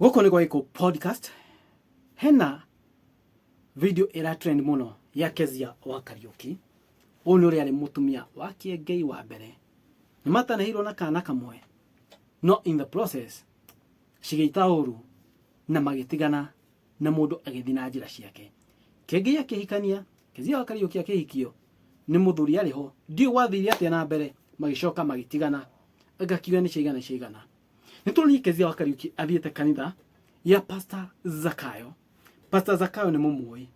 Gũkũ nĩ gwa Gĩkũ podcast. Hena video ĩra trend mũno ya Kezia wa Kariũki. Ũyũ nĩ ũrĩa arĩ mũtumia wa Kĩengei wa mbere. Nĩ matanahirwo na kana kamwe, no in the process cigĩita ũru na magĩtigana na mũndũ agĩthiĩ na njĩra ciake. Kĩengei akĩhikania, Kezia wa Kariũki akĩhikio nĩ mũthuri arĩ ho. Ndiũĩ gwathire atĩa na mbere, magĩcoka magĩtigana. Ngakiuga nĩ ciaigana ciaigana. Nĩ tũronire Kezia wa Kariuki athiĩte kanitha ya Pastor Zakayo. Pastor Zakayo nĩ mũmũĩ,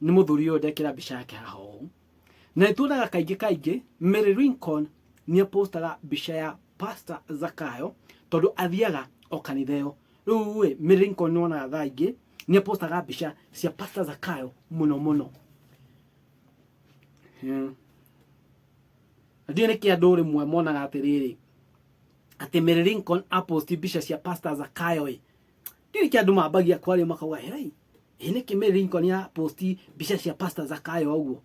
nĩ mũthuri ũyũ ndekĩra mbica yake haha ũũ. Na nĩ tuonaga kaingĩ kaingĩ Mary Lincoln nĩ apostaga mbica ya Pastor Zakayo tondũ athiaga o kanitha ĩyo. Rĩu ĩ, Mary Lincoln nĩ wonaga thaa ingĩ nĩ apostaga mbica cia Pastor Zakayo mũno mũno. Ndiũĩ nĩkĩ andũ rĩmwe monaga atĩrĩrĩ, atĩ Mary Lincoln aposti mbica cia Pastor Zakayo ĩ, ndiũĩ nĩkĩ andũ mambagia kwaria makauga hey, ĩ nĩkĩ Mary Lincoln aposti mbica cia Pastor Zakayo ũguo?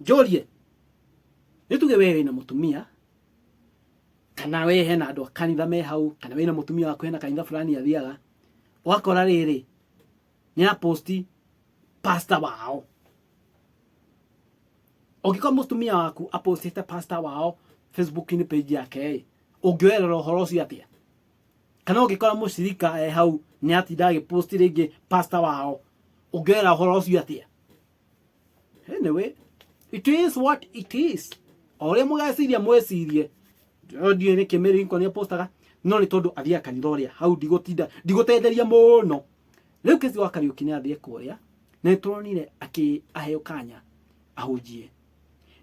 Njũrie, nĩ tuge we wĩna mũtumia kana we hena andũ a kanitha me hau, kana wĩna mũtumia waku hena kanitha fulani athiaga, ũgakora rĩrĩ nĩ aposti pastor wao. Ũngĩkorwo mũtumia waku apostĩte pastor wao Facebook-inĩ page yake ĩ, ũngĩoerera ũhoro ũcio atĩa? Kana ũngĩkora mũcirika e hau nĩ atinda agĩpost rĩngĩ pastor wao, ũngĩoera ũhoro ũcio atĩa? Anyway, it is what it is. O ũrĩa mũgeciria mwĩcirie. Ndiũĩ nĩkĩ Mary Lincoln apostaga, no nĩ tondũ athiaga kanitha ũrĩa hau, ndigũtinda ndigũtenderia mũno. Rĩu Kezia wa Kariũki nĩ athiĩ kũrĩa na nĩ tũronire akĩ aheo kanya ahunjie,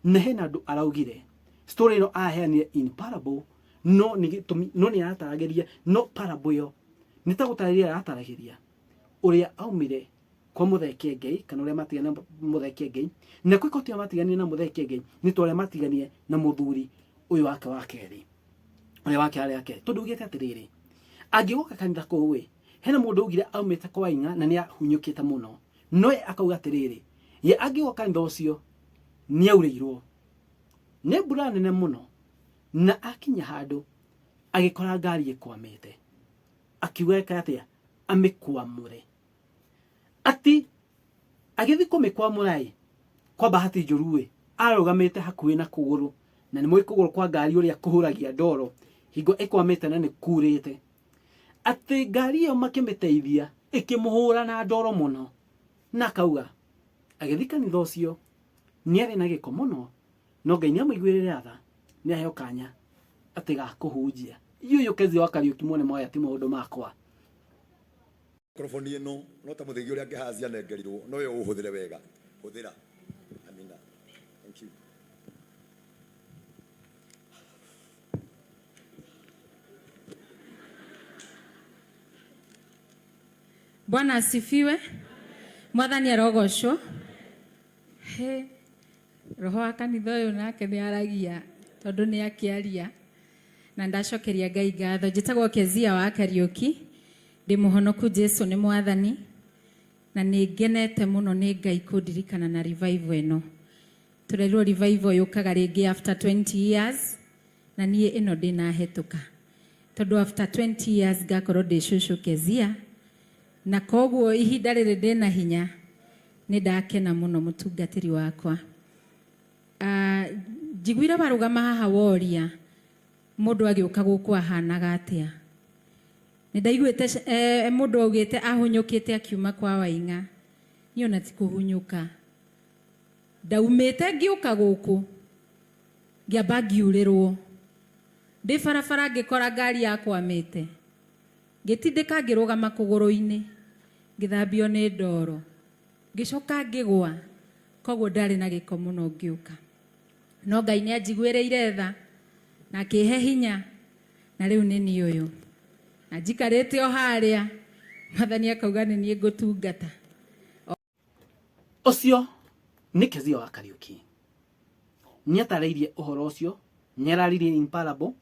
na hena andũ araugire story ĩno aheanire in parable, no nĩ gĩtũmi, no nĩ arataragĩria, no parable ĩyo nĩ ta gũtarĩria arataragĩria ũrĩa aumire kwa Mũthee Kĩengei, kana ũrĩa matigane na Mũthee Kĩengei, na kwĩka ũrĩa matiganire na Mũthee Kĩengei nĩ ta ũrĩa matiganire na mũthuri ũyũ wake wa kerĩ, ũrĩa wake arĩ ake, tondũ augĩte atĩrĩrĩ, angĩgoka kanitha kũu ĩ, hena mũndũ augire aumĩte kwa Ing'a na nĩ ahunyũkĩte mũno, no ye akauga atĩrĩrĩ, ye angĩgoka kanitha ũcio nĩ aurĩirwo nĩ mbura nene mũno, na akinya handũ agĩkora ngari ĩkwamĩte, akiuga eke atĩa, amĩkwamũre. Ati agĩthiĩ kũmĩkwamũra ĩ, kwa bahati njũru ĩ, arũgamĩte hakuhĩ na kũgũrũ, na nĩ mũĩ kũgũrũ kwa ngari ũrĩa kũhuragia ndoro hingo ĩkwamĩte na nĩ kurĩte. Atĩ ngari ĩyo makĩmĩteithia ĩkĩmũhũra na ndoro mũno, na akauga agĩthiĩ kanitha ũcio nĩ arĩ na gĩko mũno, no Ngai nĩ amũiguĩrĩre tha, nĩ aheo kanya atĩ ga kũhunjia. Yũyũ Kezia wa Kariũki muone moya ti maũndũ makwa. Microphone ĩno no ta mũthĩgi ũrĩa Gehazi anengerirwo, no we ũũhũthĩre wega. Hũthĩra. Amina. Thank you. Bwana asifiwe. Mwathani arogocwo. He, roho wa kanitha ũyũ nake nĩ aragia tondũ nĩ akĩaria na ndacokeria Ngai ngatho. Njĩtagwo Kezia wa Kariũki, ndĩ mũhonoku, Jesu nĩ Mwathani, na nĩ ngenete mũno nĩ Ngai kũndirikana na revival ĩno. Tũrerirwo revival yũkaga rĩngĩ after 20 years, na niĩ ĩno ndĩnahĩtũka tondũ after 20 years ngakorwo ndĩ cũcũ Kezia, na koguo ihinda rĩrĩ ndĩna hinya nĩ ndakena mũno mũtungatĩri wakwa. Njiguire warũgama haha woria mũndũ agĩũka gũkũ ahanaga atĩa. Nĩ ndaiguĩte mũndũ augĩte ahunyũkĩte akiuma kwa Waing'a. Niĩ ona ti kũhunyũka, ndaumĩte ngĩũka gũkũ ngĩamba ngiurĩrwo ndĩ barabara, ngĩkora ngari yakwamĩte, ngĩtindĩka ngĩrũgama kũgũrũ-inĩ, ngĩthambio nĩ ndoro, ngĩcoka ngĩgwa, koguo ndarĩ na gĩko mũno ngĩũka. No Ngai nĩ anjiguĩrĩire tha na akĩhe hinya, na rĩu nĩ niĩ ũyũ na njikarĩte o harĩa, Mwathani akauga nĩ niĩ ngũtungata. Ũcio nĩ Kezia wa Kariũki. Nĩ atarĩirie ũhoro ũcio, nĩ araririe in parable,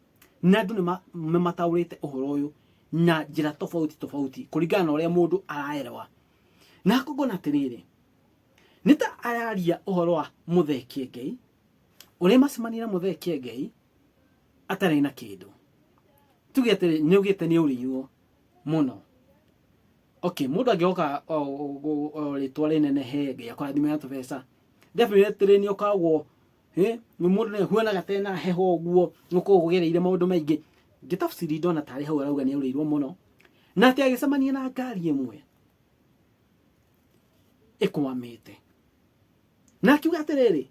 na andũ nĩ mataũrĩte ũhoro ũyũ na njĩra tofauti tofauti kũringana na ũrĩa mũndũ araerewa. Na ngona atĩrĩrĩ, nĩ ta araria ũhoro wa Mũthee Kĩengei, ũrĩa macemania na Mũthee Kĩengei atarĩ na kĩndũ. Tuge atĩrĩ, nĩ augĩte nĩ aurĩirwo. Mũno. Okay, mũndũ angĩgoka o rĩtwa rĩnene he Ngai akũrathime na tũbeca, definitely nĩ ũkoragwo nĩ mũndũ nĩ ahuanaga tena heho ũguo, nĩ ũkoragwo ũgereire maũndũ maingĩ. Ngĩtafsiri ndona tarĩ hau arauga nĩ aurĩirwo mũno, na atĩ agĩcemania na ngari ĩmwe ĩkwamĩte, na akiuga atĩrĩrĩ,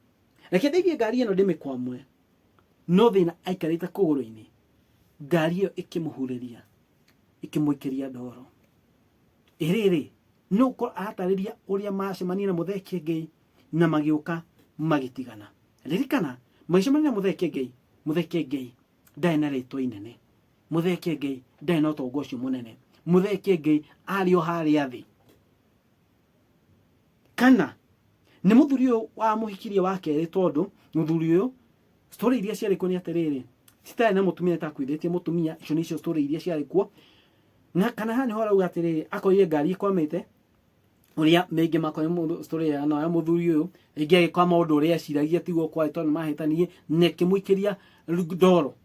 reke ndeithie ngari ĩno ndĩmĩkwamũre. No thĩna aikarĩte kũgũrũ-inĩ, ngari ĩyo ĩkĩmũhurĩria, ĩkĩmũikĩria ndoro. Ĩrĩrĩ no ũkorwo aratarĩria ũrĩa macemania na Mũthee Kĩengei na magĩũka magĩtigana. Ririkana, magĩcemania na Mũthee Kĩengei, Mũthee Kĩengei ndarĩ na rĩtwa inene, Mũthee Kĩengei ndarĩ na ũtonga ũcio mũnene, Mũthee Kĩengei arĩ o harĩa thĩ. Kana nĩ mũthuri ũyũ wamũhikirie wa kerĩ, tondũ mũthuri ũyũ story iria ciarĩ kuo nĩ atĩrĩrĩ, citarĩ na mũtumia, ĩtakuithĩtie mũtumia, icio nĩcio story iria ciarĩ kuo. Na kana haha nĩho arauga atĩrĩrĩ, akorire ngari ĩkwamĩte, ũrĩa mĩngĩ makorire mũndũ story ya ya mũthuri ũyũ rĩngĩ agĩkora maũndũ ũrĩa eciragia tiguo kwarĩ, tondũ nĩmahĩtanirie na ĩkĩmũikĩria ndoro.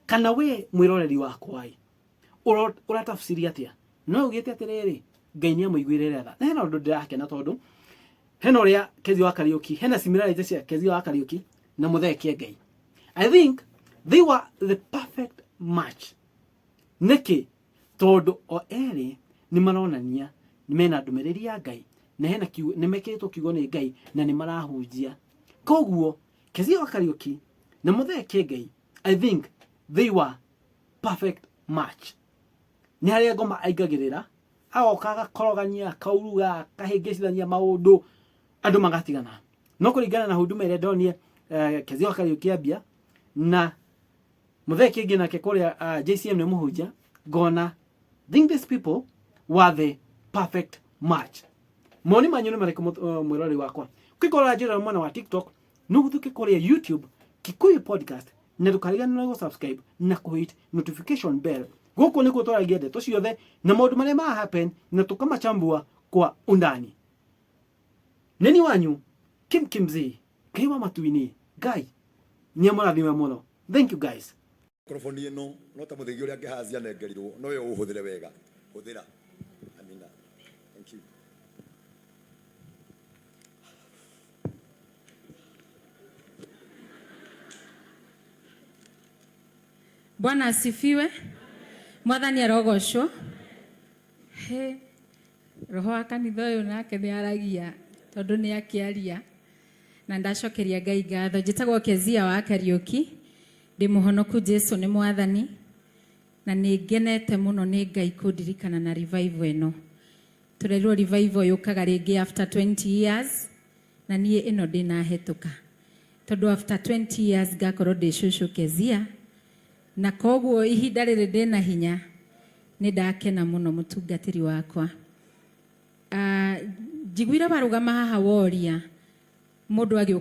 Kana we mwĩroreri wakwa ĩ, ũratafsiri atĩa? No ugĩte atĩrĩrĩ, Ngai nĩ amũiguĩrĩre tha. Na hena ũndũ ndĩrakena, tondũ hena ũrĩa Kezia wa Kariuki, hena similarity cia Kezia wa Kariuki na Mũthee Kĩengei. I think they were the perfect match. Nĩkĩ? Tondũ o erĩ nĩ maronania mena ndũmĩrĩri ya Ngai, na hena kiugo, nĩ mekĩrĩtwo kiugo nĩ Ngai na nĩ marahunjia. Koguo Kezia wa Kariuki na Mũthee Kĩengei, I think they were perfect match. Nĩ harĩa ngoma aingagĩrĩra, agoka agakorogania, akauruga, akahĩngĩcithania maũndũ, andũ magatigana. No kũringana na huduma ĩrĩa ndonire Kezia wa Kariuki ambia na Mũthee Kĩengei nake kũrĩa JCM nĩ mũhunjia, ngona think these people were the perfect match. Moni manyu nĩ marĩkũ, mwĩroreri wakwa? Kwĩkorora njĩra mwena wa TikTok, no ũhũthũke kũrĩa YouTube Kikuyu Podcast, na ndũkariganĩrwo gũ subscribe na kũ hit notification bell. Gũkũ nĩkuo twaragia ndeto ciothe na maũndũ marĩa ma happen na tũkamachambua kwa undani. Nini wanyu Kim Kimzi, Ngai wa matu-inĩ, Ngai nĩ amũrathime mũno. Thank you guys. Microphone ĩno no ta mũthĩgi ũrĩa Gehazi anengerirwo, no we ũhũthĩre wega. Hũthĩra. Amina. Thank you. Bwana asifiwe. Mwathani arogocwo. He roho wa kanitha ũyũ nake nĩ aragia, tondũ nĩ akĩaria na ndacokeria Ngai ngatho. Njĩtagwo Kezia wa Kariũki, ndĩ mũhonoku, Jesu nĩ mwathani, na nĩ ngenete mũno nĩ Ngai kũndirikana na revival ĩno. Tũrerirwo revival yũkaga rĩngĩ after 20 years, na niĩ ĩno ndĩnahĩtũka, tondũ after 20 years ngakorwo ndĩ cũcũ Kezia, na koguo ihinda rĩrĩ ndĩna hinya. Nĩ ndakena mũno, mũtungatĩri wakwa. Njiguire warũgama haha woria mũndũ agĩũka.